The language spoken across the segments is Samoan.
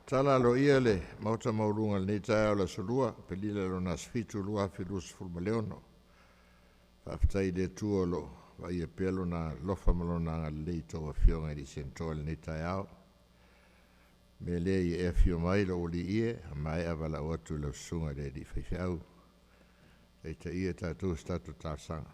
Tatala aloaia le Maota maualuga i lenei taeao o le Aso Lua, Aperila lona aso 7, 2026. Faafetai i le Atua o lo o vaaia pea Lona alofa ma Lona agalelei i a outou Afioga i Senatoa i lenei taeao. O le mea lea ia e afio mai lou Alii e, ua maea valaau atu i lau Susuga i le Alii Faifeau e taitaia tatou i se tatou talosaga.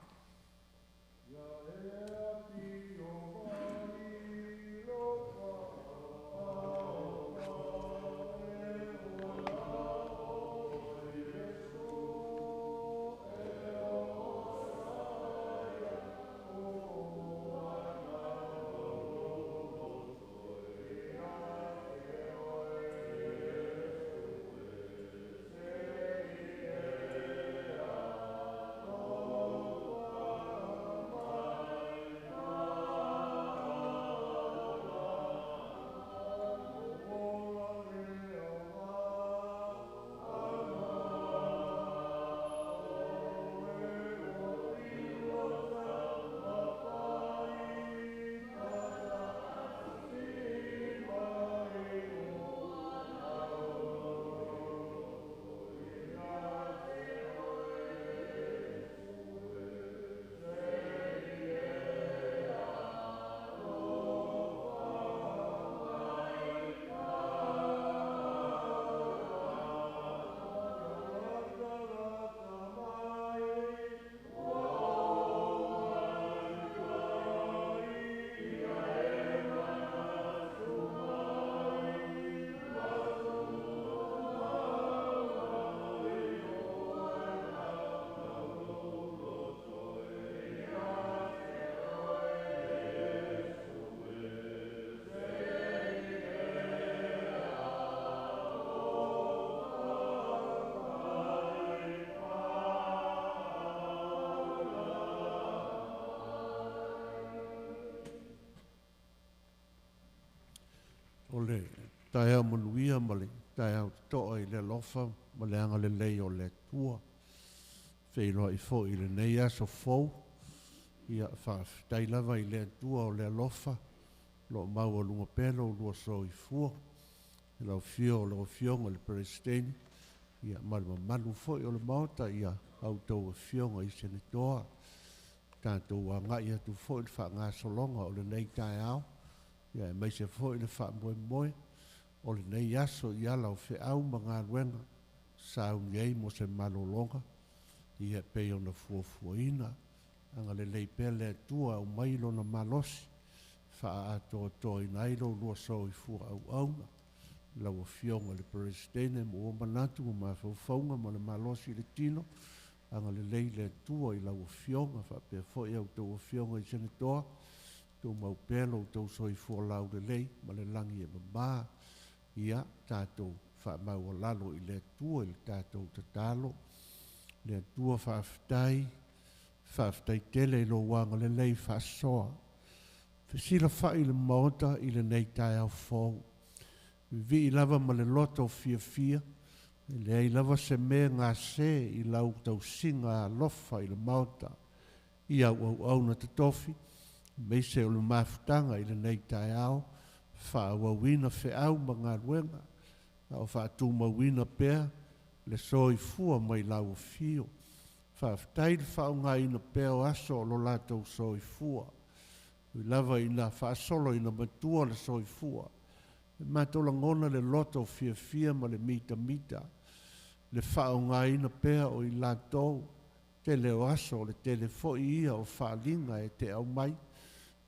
O le taeao manuia ma le taeao totoa i le alofa ma le agalelei o le Atua. Feiloai foi i lenei aso fou. Ia faafetai lava i le Atua o le alofa o lo o maualuga pea lo oulua soifua. I le afio o lau Afioga i le Peresetene ma le mamalu foi o le Maota, ia a outou afioga i Senetoa. Tatou agai atu foi i le faagasologa o lenei taeao, ia aemaise foi le faamoemoe o lenei aso i ala o feau ma galuega sauni ai mo se malologa, ia e pei ona fuafuaina. Agalelei pea le Atua e aumai Lona malosi faaatoatoaina ai lo oulua soifua auauna. Lau Afioga i le Peresetene, maua manatu ma mafaufauga ma le malosi i le tino, agalelei le Atua i lau Afioga faapea foi a outou afioga i Senetoa, tumau pea lo outou soifua laulelei ma le lagi e mama. Ia tatou faamaualalo i le Atua i le tatou tatalo. Le Atua faafetai, faafetai tele i lou agalelei faasoa. Fesilafai le Maota i lenei taeao fou. Vivii lava ma le loto fiafia, e leai lava se mea gase i lau tausiga alofa i le Maota, i au auauna totofi, aemaise o le mafutaga i lenei taeao, faaauauina feau ma galuega, a o faatumauina pea le soifua mai lau afio. Faafetai le faaaogaina pea o aso o lo latou soifua. Ui lava ina faasolo ina matua le soifua, e matou lagona le loto fiafia ma le mitamita, le faaaogaina pea o i latou tele o aso, o le tele foi ia o faaaliga e te aumai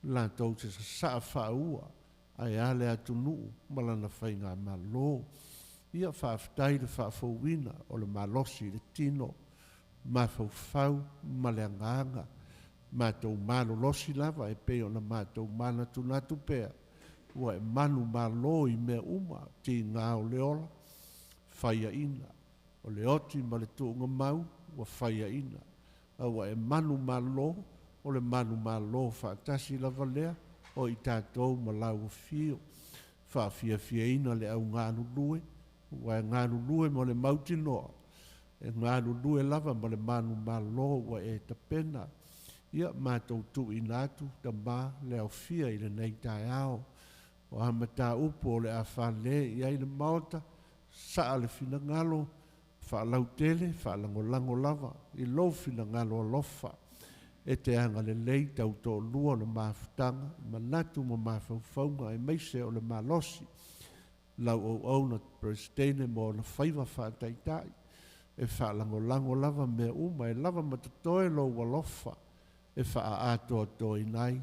latou te sasaa faaua, ae a le atunuu ma lana faigamalo. Ia faafetai le faafouina o le malosi i le tino, mafaufau ma le agaga. Matou malolosi lava e pei ona matou manatunatu pea, ua e manumalo i mea uma, tiga o le ola, faiaina, o le oti ma le tuugamau ua faiaina, a ua e manumalo, o le manumalo faatasi lava lea o i tatou ma lau afio. Faafiafiaina le au galulue, ua e galulue ma le mautinoa, e galulue lava ma le manumalo ua e tapena. Ia matou tuuina atu, Tama, le aofia i lenei taeao. O a mataupu o le a fale i ai le maota, saa le finagalo, faalautele, faalagolago lava i lou finagalo alofa. E te agalelei tautoalua o le mafutaga, manatu ma mafaufauga aemaise o le malosi. Lau auauna Peresetene mo ona faiva faataitai, e faalagolago lava mea uma e lava ma totoe lou alofa e faaatoatoaina ai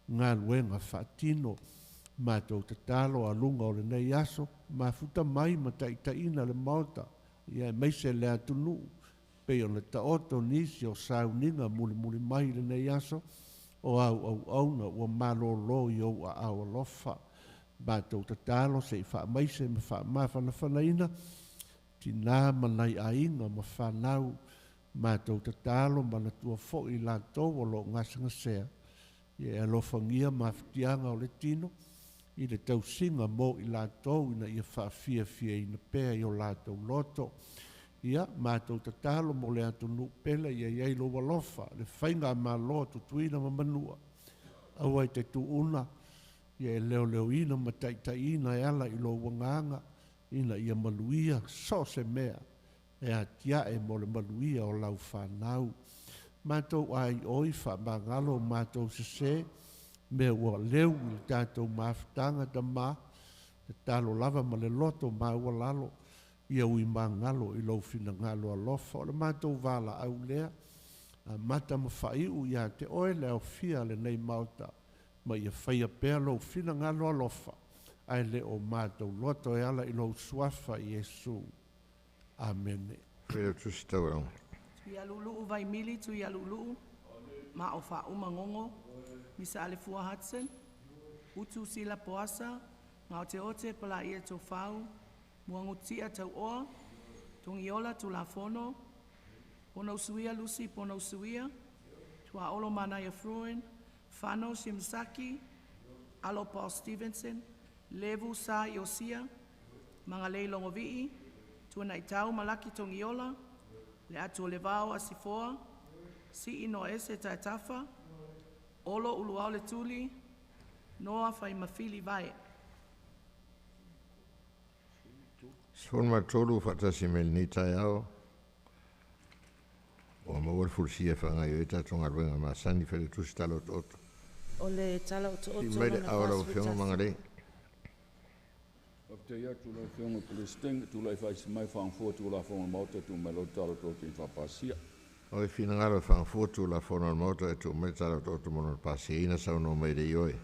galuega faatino. Matou tatalo aluga o lenei aso, mafuta mai ma taitaiina le maota, ia aemaise le atunuu, pei ona taoto nisi o sauniga mulimuli mai i lenei aso, o au auauna ua malolo i ou aao alofa. Matou tatalo se i faamaise ma faamafanafanaina, tina ma nai aiga ma fanau, matou tatalo manatua foi i latou o loo gasegasea, ia e alofagia mafatiaga o le tino, i le tausiga mo i latou ina ia faafiafiaina pea i o latou loto. Ia, matou tatalo mo le atunuu pele ia i ai lou alofa, le faigamalo a Tutuila ma Manua, aua e te tuuna, ia e leoleoina ma taitaiina e ala i lou agaga, ina ia manuia so o se mea e atiae mo le manuia o lau fanau. Matou aioi faamagalo o matou sesē, mea ua leu i le tatou mafutaga Tama, tatalo lava ma le loto maualalo, ia ui magalo i lou finagalo alofa. O le matou valaau lea, amata ma faaiu ia te oe le aofia o lenei maota, ma ia faia pea lou finagalo alofa, ae le o matou loto e ala i lou suafa Iesu. Amene. Failautusi Taualoga. Tuialuuluu Vaimili Tuialuuluu ma o faauma Gogo Misa Alefua Hudson Utu Sila Poasa Gaoteote Palaia Tofau Muagututia Tauoa Togiola Tulafono Ponousuia Lucy Ponousuia Tuaolo Manaia Fruin Fano Simasaki Alo Paul Stevenson Levu Sa Iosia Magalei Logovii Tuanaitau Malaki Togiola Le Atu o le Vao Asifoa Sii Noa Ese Taetafa Olo Uluao Le Tuli Noa Faimafili Vae. 13 faatasi mai lenei taeao, ua maua le fulisia e faagaoioi ai tatou galuega masani. Failautusi Tala Otooto. O le Tala Otooto Sii mai le lona ao lau Afioga 41. Magalei. Faafetai atu lau Afioga i le Peresetene, tulai faasi mai faagafua Tulafono a le Maota e tuu mai loa le tala otooto ina faapasia. O le finagalo e faagafua Tulafono a le Maota e tuu mai le Tala Otooto mo lona pasiaina, saunoa mai le ioe.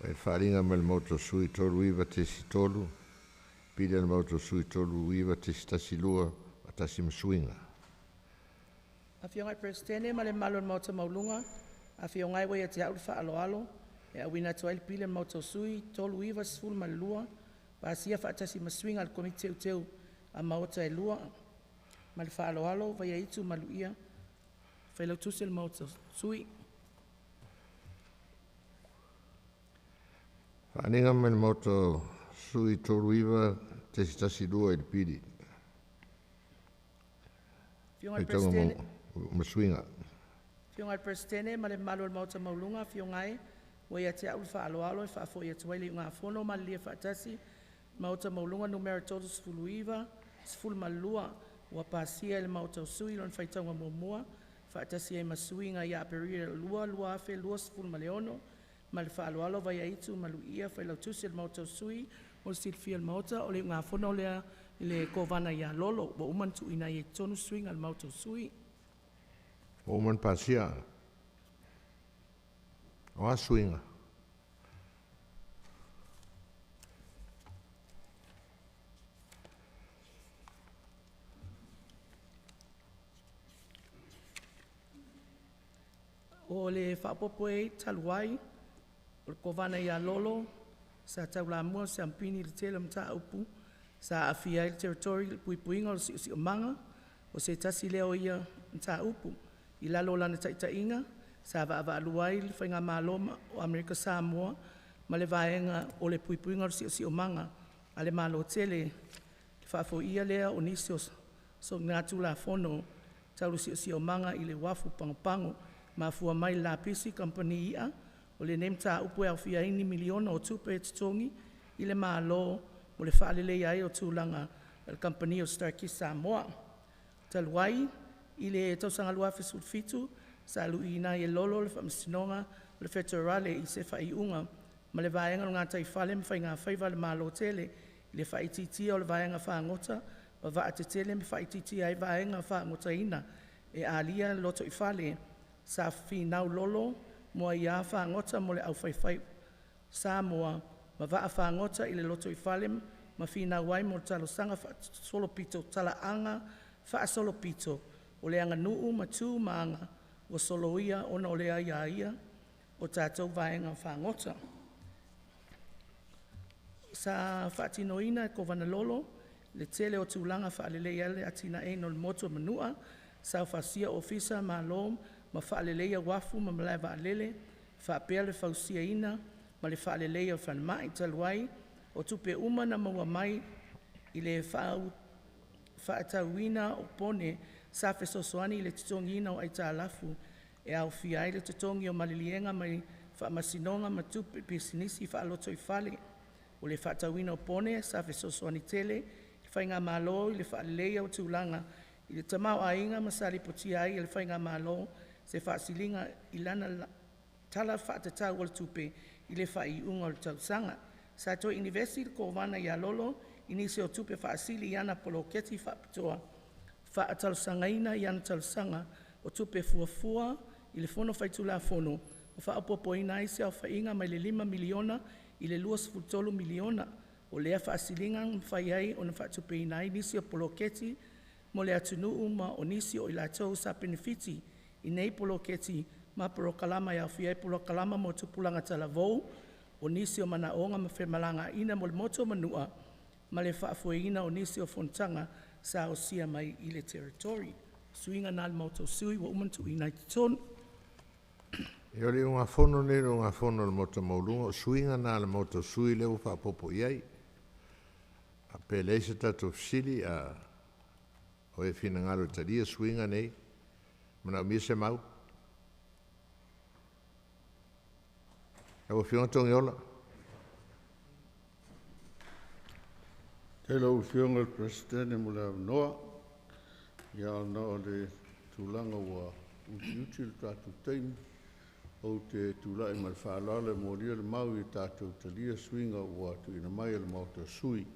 O le faaaliga mai le Maota o Sui 39.3, pili a le Maota o Sui 39.12, faatasi ma suiga. Afioga i le Peresetene ma le mamalu o le Maota Maualuga, afio ua ia te au le faaaloalo e auina atu ai le pili a le Maota o Sui 3912, pasia faatasi ma suiga a le Komiti Teuteu a Maota e Lua. Ma le faaaloalo, Vaiaitu Maluia, Failautusi o le Maota o Sui. Faaaliga mai le Maota o Sui 39.12 i le pili. Afioga i le Faitauga Peresetene ma suiga. Afioga i le Peresetene ma le mamalu o le Maota Maualuga, afioga e, ua ia te au le faaaloalo e faafoi atu ai le iugafono malilie faatasi Maota Maualuga numera 39 12 ua pasia e le Maota o Sui lona faitauga muamua faatasi ai ma suiga ia Aperila 2, 2026. Ma le faaaloalo, Vaiaitu Maluia, Failautusi o le Maota o Sui. Mo le silafia e le Maota, o le iugafono lea i le Kovana ia Lolo ua uma ona tuuina ai i totonu suiga a le Maota o Sui. Ua uma ona pasia. O a suiga? O le faaopoopo ai talu ai, o le Kovana ia Lolo sa taulamua Siampini i le tele o mataupu sa aafia ai le territory i le puipuiga o le siosiomaga. O se tasi lea o ia mataupu. I lalo o lana taitaiga sa vaavaalua ai le Faigamalo o Amerika Samoa ma le Vaega o le Puipuiga o le Siosiomaga a le Malo Tele, i le faafoia lea o nisi o soligatulafono tau le siosiomaga i le uafu pagopago. Mafua mai i le lapisi kamupani i'a O lenei mataupu e aofia ai ni miliona o tupe e totogi i le Malo mo le faaleleia ai o tulaga o le kamupani o StarKist Samoa. Talu ai i le tausaga 2017 sa luiina ai e Lolo le Faamasinoga o le Feterale i se faaiuga ma le Vaega o Gataifale ma Faigafaiva a le Malo tele i le faaitiitia o le vaega fagota ma vaa tetele ma faaitiitia ai vaega fagotaina e alia le lotoifale. Sa finau Lolo mo aia fagota mo le au faifaiva Samoa ma vaafagota i le lotoifale ma finau ai mo le talosaga faasolopito, talaaga faasolopito o le aganuu ma tu ma aga ua soloia ona o le aiaia o tatou vaega fagota. Sa faatinoina e Kovana Lolo le tele o tulaga faaleleia ai le atinaeina o le motu o Manua, sa fausia ofisa Malo ma faaleleia uafu ma malaevaalele faapea le fausiaina ma le faaleleia o falemai. Talu ai o tupe uma na maua mai i le faatauina o bone sa fesoasoani i le totogiina o aitalafu e aofia ai le totogi o maliliega mai Faamasinoga ma tupe pisinisi faalotoifale. O le faatauina o bone sa fesoasoani tele i le Faigamalo i le faaleleia o tulaga i le tamaoaiga ma sa lipotia ai e le Faigamalo se faasiliga i lana Tala Faatatau o le Tupe i le faaiuga o le tausaga. Sa toe inivesi le Kovana ia Lolo i nisi o tupe faasili i ana poloketi faapitoa faatalosagaina i ana talosaga o tupe fuafua i le Fono Faitulafono ma faaopoopoina ai se aofaiga mai le $5 miliona i le $23 miliona. O lea faasiliga na mafai ai ona faatupeina ai nisi o poloketi mo le atunuu, ma o nisi o i latou sa penefiti i nei poloketi ma polokalama e aofia ai polokalama mo tupulaga talavou, o nisi o manaoga ma femalagaaiga mo le motu o Manua ma le faafoeina o nisi o fonotaga sa osia mai i le Territory. Suiga na a le Maota o Sui ua uma ona tuuina i totonu. Ia o le iugafono lenei o le iugafono a le Maota maualuga, o suiga na a le Maota o Sui lea ua faaopoopo i ai. A faapea e leai se tatou fesili, a o e finagalo e talia suiga nei, e manaomia se mau? Lau Afioga Togiola. Faafetai i lau Afioga i le Peresetene mo le avanoa. Ia, ona o le tulaga ua utiuti le tatou taimi, ou te tulai ma le faaaloalo e molia le mau ia tatou talia suiga ua tuuina mai e le Maota o Sui,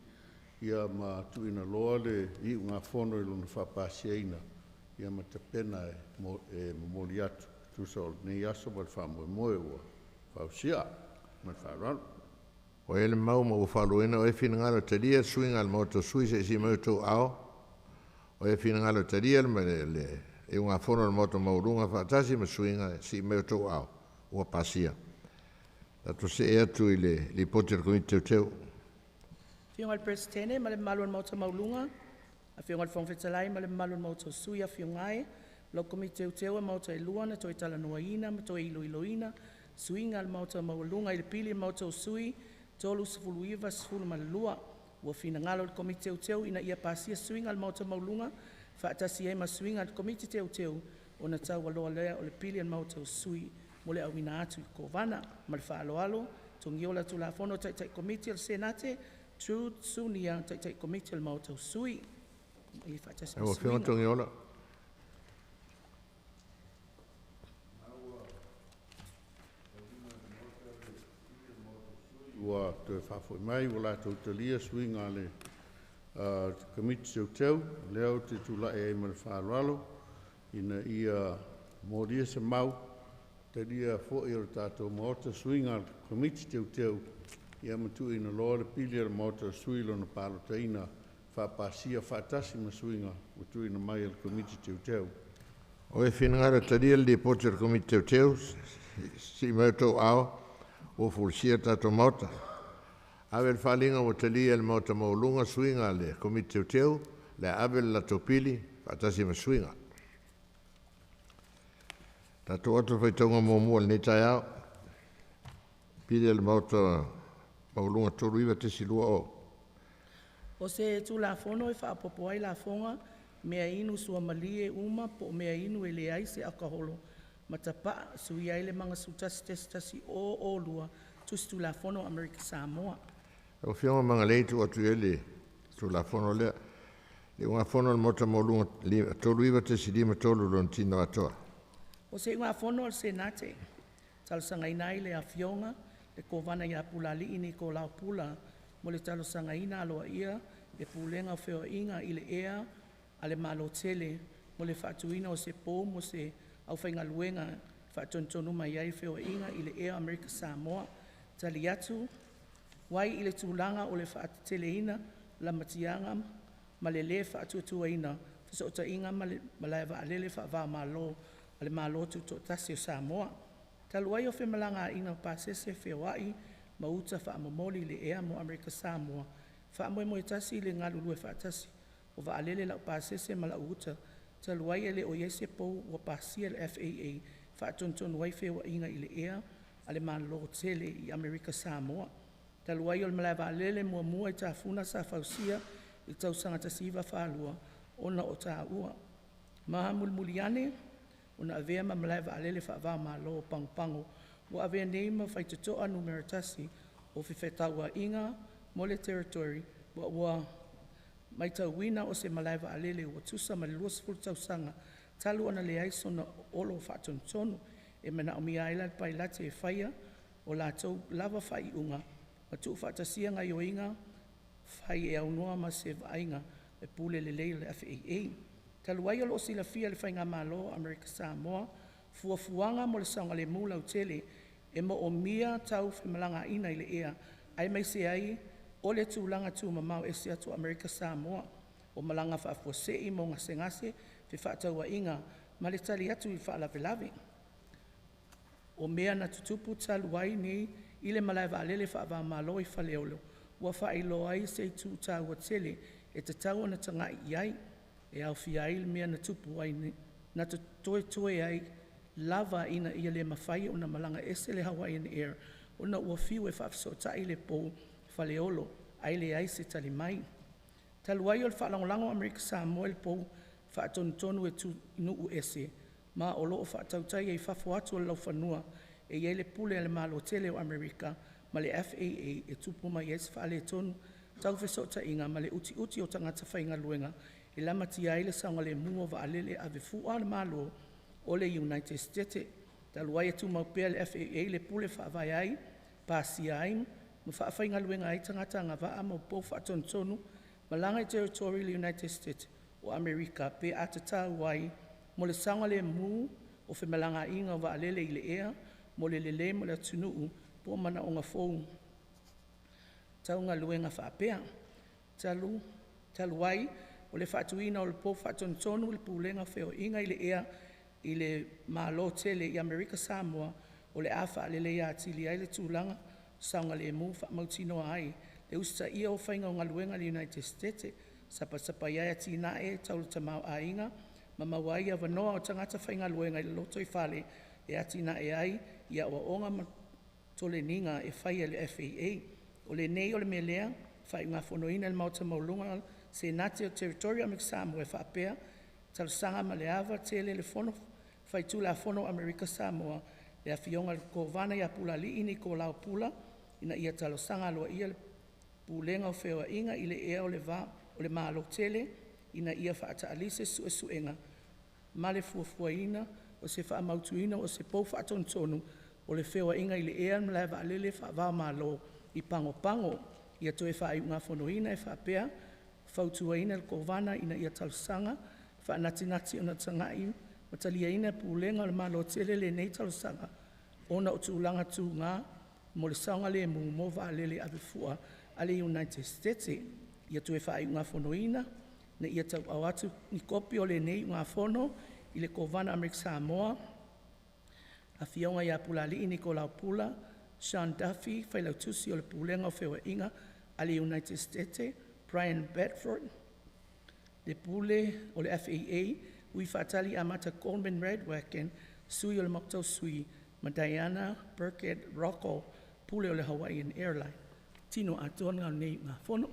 ia ma tuuina loa le iugafono i lona faapasiaina ma tapena e momoli atu e tusa o lenei aso ma le faamoemoe ua fausia. Ma le faaaloalo. Ua i ai le mau ma ua faaluaina. O ai e finagalo e talia le suiga a le Maota o Sui, se i sii mai outou aao. O ai e finagalo e talia le iugafono a le Maota maualuga faatasi ma suiga, sii mai outou aao. Ua pasia. Tatou see atu i le Lipoti a le Komiti Teuteu. Afioga i le Peresetene ma le mamalu o le Maota maualuga, Afioga i le Fofoga Fetalai ma le mamalu o le Maota o Sui, Afioga e, o lau Komiti Teuteu o Maota e lua na toe talanoaina ma toe iloiloina suiga a le Maota Maualuga i le Pili a le Maota o Sui 39(12). Ua finagalo le Komiti Teuteu ina ia pasia suiga o le Maota Maualuga faatasi ai ma suiga a le Komiti Teuteu ona taualoa lea o le Pili a le Maota o Sui mo le auina atu i le Kovana. Ma le faaaloalo, Togiola Tulafono Taitai Komiti o le Senate, Jude Sunia, Taitai Komiti o le Maota o Sui. Ia faatasi ma Lau Afioga suiga. Togiola. Ua toe faafoi mai ua latou talia suiga a le Komiti Teuteu. O lea ou te tulai ai ma le faaaloalo ina ia molia se mau, talia foi e le tatou Maota suiga a le Komiti Teuteu, ia ma tuuina loa le Pili a le Maota o Sui i lona palotaina faapasia faatasi ma suiga ua tuuina mai e le Komiti Teuteu. O e finagalo e talia le Lipoti a le Komiti Teuteu, sii mai outou aao ua folasia le tatou Maota. Ave le faaaliga ua talia e le Maota maualuga suiga a le Komiti Teuteu, le a ave le latou pili faatasi ma suiga. Tatou atu i le faitauga muamua i lenei taeao. Pili a le Maota Maualuga 39.20. O se Tulafono e faaopoopo ai lafoga, mea inu suamalie uma po o mea inu e leai se alkoholo ma Tapa'a, suia ai le Magisola 1.1002 Tusi Tulafono o Amerika Samoa. Lau Afioga Magalei tuu atu i ai le Tulafono lea. Le Iugafono a le Maota Maualuga 39.53 lona tino atoa. O se iugafono a le Senate, talosagaina ai le Afioga le Kovana ia Pulaalii Nikolao Pula mo le talosagaina aloaia le Pulega o Feoaiga i le Ea a le Malo Tele mo le faatuina o se pou mo se aufaigaluega e faatonutonu mai ai feoaiga i le Ea o Amerika Samoa. Tali atu, ai i le tulaga o le faateteleina lamatiaga ma le lē faatuatuaina fesootaiga ma le malaevaalele faava-o-Malo a le Malo Tutoatasi o Samoa. Talu ai o femalagaaiga o pasese feoai ma uta faamomoli i le ea mo Amerika Samoa, faamoemoe tasi le galulue faatasi o vaalele laupasese ma lau uta, talu ai e le o i ai se pou ua pasia e le FAA e faatonutonu ai feoaiga i le ea a le Malo tele i Amerika Samoa. Talu ai o le malaevaalele muamua i Tafuna sa fausia i le tausaga 1942 ona o taua ma mulimuli ane ona avea ma malaevaalele faava-o-Malo o Pagopago, ua avea nei ma faitotoa numera tasi o fefaatauaiga mo le Territory, ma ua matauina o se malaevaalele ua tusa ma le 20 tausaga talu ona leai sona olo faatonutonu. E manaomia ai la e le Pailate e faia o latou lava faaiuga ma tuufaatasia gaioiga fai e aunoa ma se vaaiga e pule lelei le FAA. Talu ai o loo silafia e le Faigamalo o Amerika Samoa fuafuaga mo le saogalemu lautele e moomia tau femalagaaiga i le ea, aemaise ai o le tulaga tumamao ese atu o Amerika Samoa, o malaga faafuasei mo gasegase, fefaatauaiga ma le tali atu i faalavelave. O mea na tutupu talu ai nei i le malaevaalele faava-o-Malo i Faleolo ua faailoa ai se itu taua tele e tatau ona tagai iai, e aofia ai le mea na tupu ai na toetoe ai lava ina ia le mafai ona malaga ese le Hawaiian Air ona ua fiu e faafesootai le pou Faleolo ae leai se tali mai. Talu ai o le faalagolago a Amerika Samoa i le pou faatonutonu e tu i nuu ese ma o loo faatautaia i fafo atu o le laufanua e iai le pule a le Malo tele o Amerika ma le FAA, e tupu mai ai se faaletonu tau fesootaiga ma le utiuti o tagata faigaluega e lamatia ai le saogalemu o vaalele ave fua a le Malo o le Iunaitia Setete. Talu ai e tumau pea e le FAA le pule e faavae ai, pasia ai ma faafaigaluega ai tagata agavaa mo pou faatonutonu malaga i territory o le United States o Amerika pe a tatau ai mo le saogalemu o femalagaaiga o vaalele i le ea mo le lelei mo le atunuu po o manaoga fou tau galuega faapea. Talu ai o le faatuina o le pou faatonutonu i le Pulega o Feoaiga i le Ea i le Malo tele i Amerika Samoa, o le a faaleleia atili ai le tulaga saogalemu, faamautinoa ai le usitaia o faiga o galuega a le Iunaitia Setete, sapasapa ai atinae tau le tamaoaiga ma maua ai avanoa o tagata faigaluega i le lotoifale e atinae ai ia aoaoga ma toleniga e faia e le FAA. O lenei o le mea lea faaiugafonoina e le Maota Maualuga Senate o le Territory o Amerika Samoa e faapea, Talosaga ma le ava tele i le Fono Faitulafono a Amerika Samoa le Afioga i le Kovana ia Pulaalii Nikolao Pula ina ia talosaga aloaia le Pulega o Feoaiga i le Ea o le Va o le Malo tele ina ia faataalise se suesuega ma le fuafuaina o se faamautuina o se pou faatonutonu o le feoaiga i le ea ma malaevaalele faava-o-Malo i Pagopago. Ia toe faaiugafonoina e faapea: Fautuaina le Kovana ina ia talosaga faanatinati ona tagai ma taliaina e Pulega o le Malo tele lenei talosaga ona o tulaga tuga mo le saogalemu mo vaalele ave fua a le Iunaitia Setete. Ia toe faaiugafonoina, ina ia tauaaoina atu ni kopi o lenei Iugafono i le Kovana a Amerika Samoa, Afioga ia Pulaalii Nikolao Pula, Sean Duffy, Failautusi o le Pulega o Feoaiga a le Iunaitia Setete, Brian Bedford, le Pule o le FAA, Ui Faatali Amata Goldman Redwagon, Sui o le Maota o Sui ma Diana Birkett Rocco, Pule o le Hawaiian Airline. Tino atoa lena o lenei usugafono.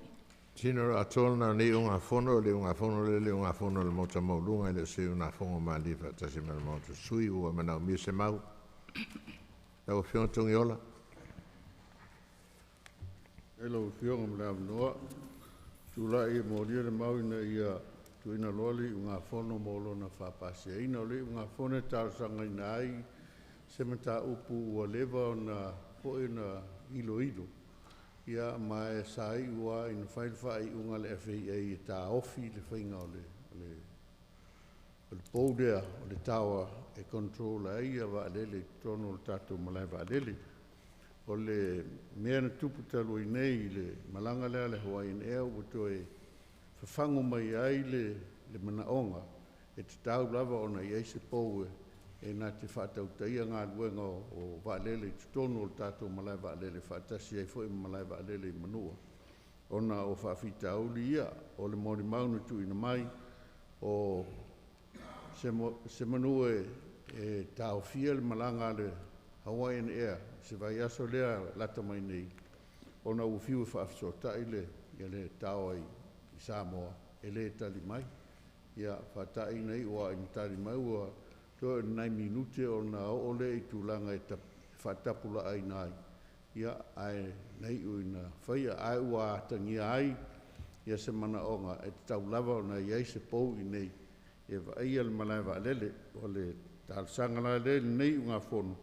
Tino atoa na nei o ngā fono, le o ngā fono le o ngā fono le mota maulunga le o se o ngā fongo malie faatasi ma le maota sui ua manaomia se mau. Lau Afioga Togiola. E lau Afioga mo le avanoa, tulai e molia le mau ina ia tuuina loa le iugafono mo lona faapasiaina. O le iugafono e talosagaina ai se mataupu ua leva ona foi na iloilo. Ia ma e sa iu lava ina fai le faaiuga a le FAA e taofi le faiga o le pou lea o le tower e control ai ia vaalele i totonu o le tatou malae vaalele. O le mea na tupu talu ai nei i le malaga lea a le Hawaiian Air ua toe fafagu mai ai le manaoga e tatau lava ona i ai se pou e na te faatautaia galuega o vaalele i totonu o le tatou malae vaalele faatasi ai foi ma malae vaalele i Manua. Ona o faafitauli ia o le molimau na tuuina mai o se manu e taofia le malaga a le Hawaiian Air se vaiaso lea lata mai nei, ona ua fiu e faafesootai le tower i Samoa e le tali mai. Ia faata'i na iu lava ina tali mai ua toe o ni nai minute ona oo lea i tulaga e faatapulaaina ai, ia ae na iu ina faia ae ua atagia ai ia se manaoga e tatau lava ona i ai se pou i inei e vaaia le malae vaalele. O le talosaga la lea i lenei iugafono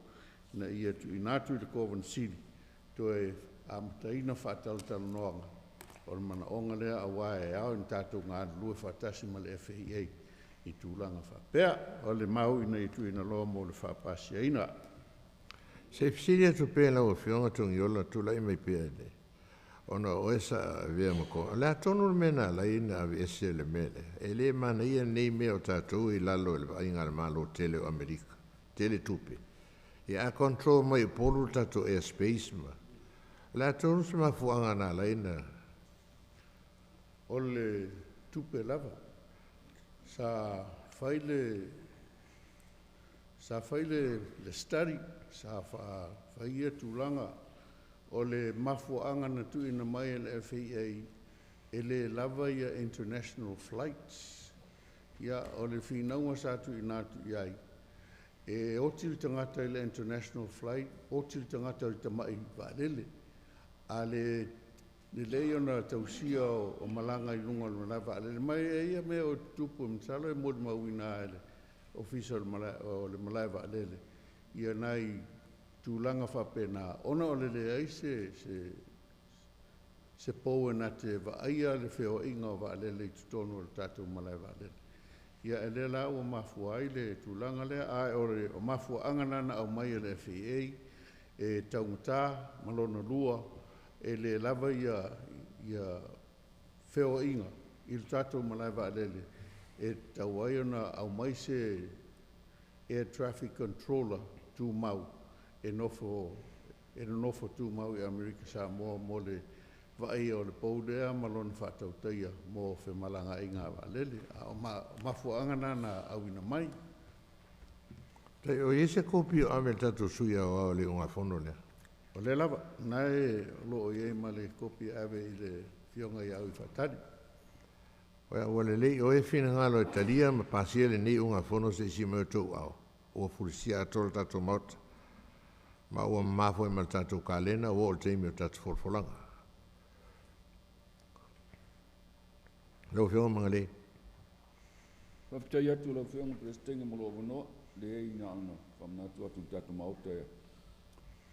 ina ia tuuina atu i le Kovana Sili toe amataina faatalatalanoaga o le manaoga lea auā e ao ina tatou galulue faatasi ma le FAA i tulaga faapea. O le mau ina ia tuuina loa mo le faapasiaina. Se fesili atu pea lau Afioga Togiola tulai mai pea le ona o oe sa avea ma o le a tonu le mea na ala ai ona aveese le mea lea. E le manaia lenei mea o tatou i lalo i le vaaiga a le Malo tele o Amerika, tele tupe. Ia a control mai Upolu le tatou airspace ma. O le a tonu se mafuaaga na ala ai ona O le tupe lava. Sa fai le study, sa fai ia tulaga o le mafuaaga na tuuina mai e le FAA e lē lava ia international flights. Ia o le finauga sa tuuina atu i ai, e oti le tagata i le international flight, oti le tagata i le tama'i vaalele. A le lelei ona tausia o malaga i luga o le malae vaalele mai e ia mea o tutupu e masalo e molimauina e le Ofisa o le malae vaalele ia nai tulaga faapena ona o le leai se pou e na te vaaia le feoaiga o vaalele i totonu o le tatou malae vaalele. Ia e lea la ua mafua ai le tulaga lea, ae o le mafuaaga lena na aumai e le FAA e taugata ma lona lua e lē lava ia feoaiga i le tatou malae vaalele e tatau ai ona aumai se air traffic controller tumau e nonofo tumau i Amerika Samoa mo le vaaia o le pou lea ma lona faatautaia mo femalagaaiga a vaalele. A o mafuaaga na na auina mai. Tai o i ai se kopi o ave i le tatou sui aoao i le iugafono lea? O lea lava, na e o loo i ai ma le kopi e ave i le Afioga ia Auifaatali. Oia ua lelei o e finagalo e talia ma pasia lenei iugafono se'i mai o outou aao, ua fulisia atoa le tatou Maota. Ma ua mamā foi ma le tatou kalena ua oo i le taimi o tatou folafolaga. Lau Afioga Magalei. Faafetai atu i lau Afioga Peresetene mo lou avanoa, leai na ona faamanatu atu i le tatou Maota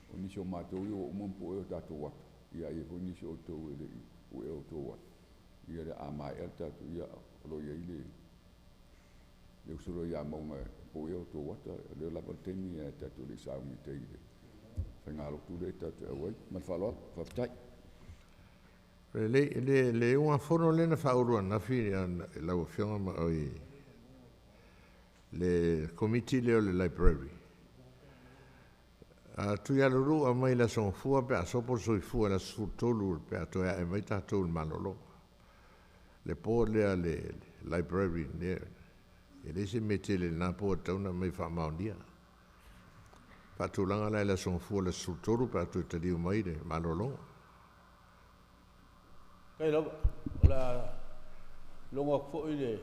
o nisi o matou ia ua uma ona pue o tatou ata, ia ae i ai foi nisi o outou e le i puea o outou ata. Ia le a maea le tatou ia o lo o i ai le uso lea ia Mauga e puea outou ata, o lea e lava le taimi ae tatou le i sauni i tai i le faigalotu lea tatou te auai. Ma le faaaloalo, faafetai. Lelei, le iugafono lea na faaulu ananafi lau Afioga ma oi le komiti lea o le library. A Tuialaluu aumai le aso Gafua pe a sopo le soifua i le aso 13 pe a toe ae mai tatou i le malologa. Le po lea le library lea, e leai se mea tele i lena po e tatau ona aumai faamaonia. Faatulaga la i le aso Gafua le aso 13 pe a toe taliu mai le malologa. Kai lava, o le a logo atu foi le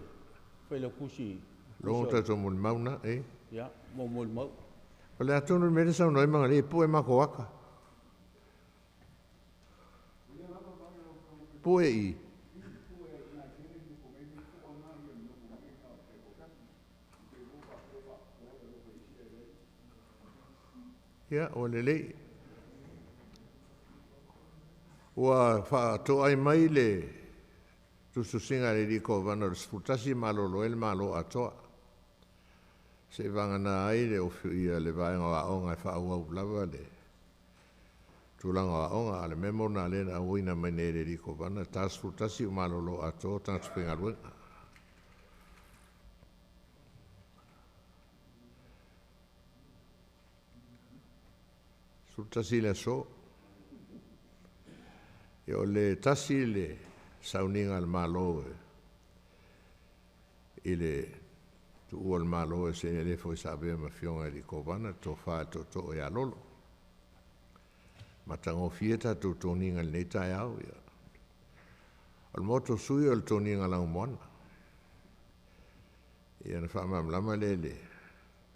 Failautusi. Logo tatou molimau na, e? Ia, mo molimau. O le atonu le mea lea e saunoa ai Magalei, e pue matou ata. Pue i. Ia, ua lelei. Ua faatoai mai le tusitusiga a le alii Kovana o le 11 malolo ai le Malo atoa. Seivagana ai le ia le vaega o aoga e faaauau lava le tulaga o aoga, a o le memo lena lea na auina mai nei e le alii Kovana, e 41 ua malolo atoa tagata faigaluega. 11 le aso. Ia o le tasi le sauniga a le Malo i le tuua o le Malo e seia le foi sa avea ma afioga i le Kovana, le tofa i le Tootoo ia Lolo. Matagofie tatou toniga i lenei taeao. Ia. O le maota o sui o le toniga lanumoana. Ia na faamalamalama lea e le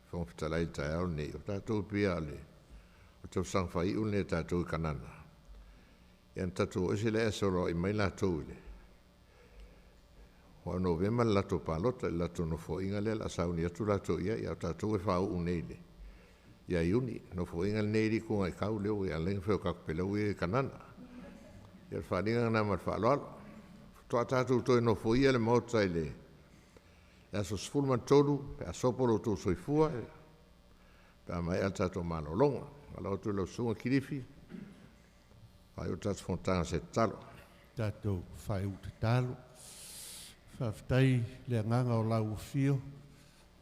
Fofoga Fetalai i le taeao lenei, o tatou pei lava o le tausaga faaiu lenei a tatou i Kanana, ia na tatou o ese lea ae soloai mai latou i le aua o Novema le latou palota i le latou nofoaiga lea o le a sauni atu latou i ai, a o tatou e faauu nei ia Iuni. O le nofoaiga lenei e le i lea ua ala ai ona fai o tatou pelau ia i Kanana. Ia o le faaaliga lena ma le faaaloalo. Faatoa tatou toe nofoia le Maota i le aso 13 pe a sopo lo outou soifua pe a maea le tatou malologa. Ala atu i lau Susuga Kilifi, faaiu le tatou fonotaga i se tatalo. Tatou faaiu tatalo. Faafetai le agaga o lau afio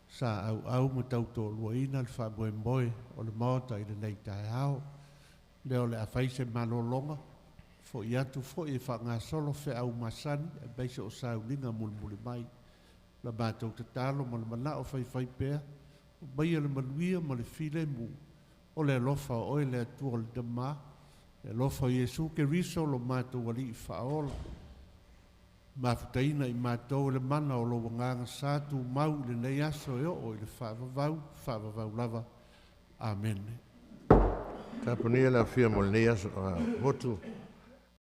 sa auau ma tautoaluaina le faamoemoe o le Maota i lenei taeao. Lea o le a fai se malologa, fo'i atu foi e faagasolo feau masani aemaise o sauniga mulimuli mai. La matou tatalo ma le manao faifaipea, maia le manuia ma le filemu o le alofa o oe le Atua o le Tama, le alofa o Iesu Keriso lo matou Alii faaola. Mafutaina i matou le mana o lou agaga sa tumau i lenei aso e oo i le faavavau, faavavau lava. Amene. Tapunia le afio mo lenei aso. Motu.